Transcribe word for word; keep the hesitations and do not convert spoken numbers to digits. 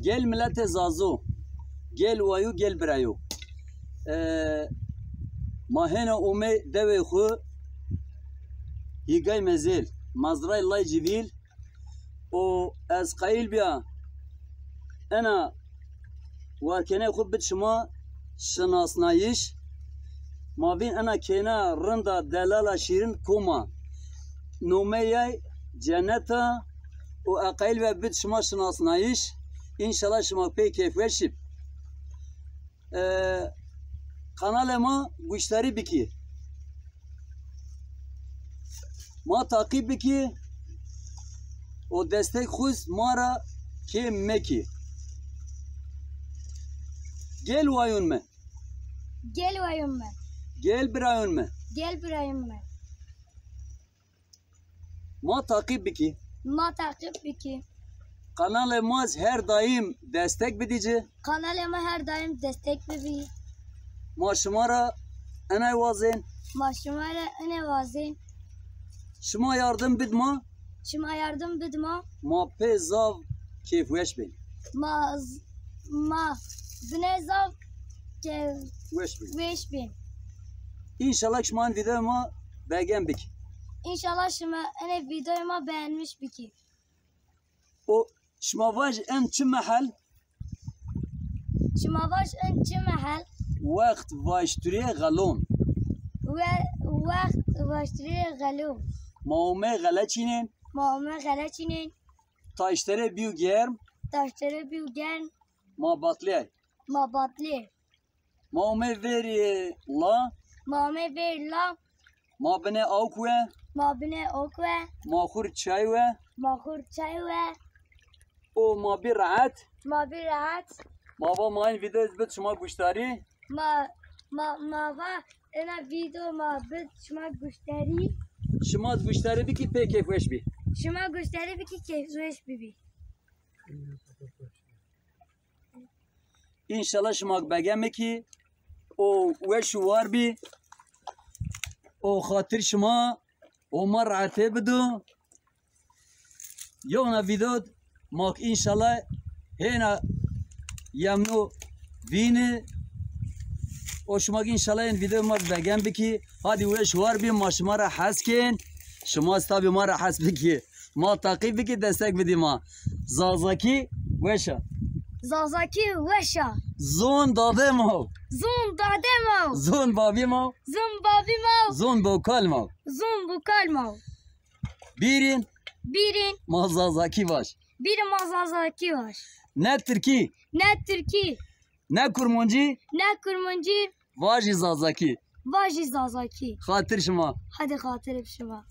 Gel miletê Zazo, gel wayo, gel birayo. E, ma hêna omê dewê xwu, Hîgay Mezêl, mezray Lay Civîl, û ez qayîl bîya ena warkenê xwu bid şima şinasnayîş. Ma vîn ena kêna rinda delala şîrin kom a. Nomeyay Cennet a û ez qayîl bîya bid şima şinasnayîş. Înşallah şima pê kêfweş îb. E, kanalê ma guştarî bikî. Ma taqîb bikî û destek xwist ma ra kêm mekî. Gel wayûn mi. Gel wayûn mi. Gel birayûn mi. Gel birayûn mi. Ma taqîb bikî. Ma taqîb bikî. Kanalê ma her daîm destek bidî ci. Kanalê ma her daîm destek bibî. Ma şima ra enay wazên. Ma şima ra enay wazên. Şima yardim bid ma. Şima yardim bid ma. Ma pê zaf kêfweş bên. Ma z-, ma binê zaf kêfweş bên. Weş bên. Înşallah şima en vîdeoyê ma begem bikî. Înşallah şima enê vîdeoyê ma beğenmiş bikî. O şima vaj en çi mehel? Şima vaj en çi mehel? Wext vaşturê xelon. We-, wext vaşturê xelon. Ma omê xele çînên. Ma omê xele çînên. Taştere bîyo germ. Taştere bîyo germ. Ma batlê. Ma batlê. Ma omê verî la. Ma omê verî la. Ma binê awk we. Ma binê awk we. Ma xur çay we. Ma xur çay we. O ma bî rehet. Ma bî rehet. Ma va ma in vîdeo bid şima guştarî. Ma, ma, ma va ena vîdeo ma bid şima guştarî. Şima guştarî bikî pê kêfweş bî. Şima guştarî bikî kêfweş bibî. Înşallah şima begeme kî o weş û war bî. O xatir şima o ma rehetê bido. Yewna vîdeo ma înşallah hêna yemno vîni. O şima înşallah en vîdeo ma begem bikî. Hadî weş war bî, ma şima ra hes kên. Şima tabî ma ra hes bikî. Ma taqîb bikî, destek bidî ma. Zazakî weş a. Zazakî weş a. Zon dadê ma. Zon dadê ma. Zon babî ma. Zon babî ma. Zon bokal ma. Zon bokal ma. Bîrîn. Bîrîn. Ma Zazakî vaj. Bîrîn ma Zazakî vaj. Ne tirkî. Ne tirkî. Ne kurmancî. Ne kurmancî. Vajî Zazakî. Vajî Zazakî. Xatir şima. Hadi xatir şima.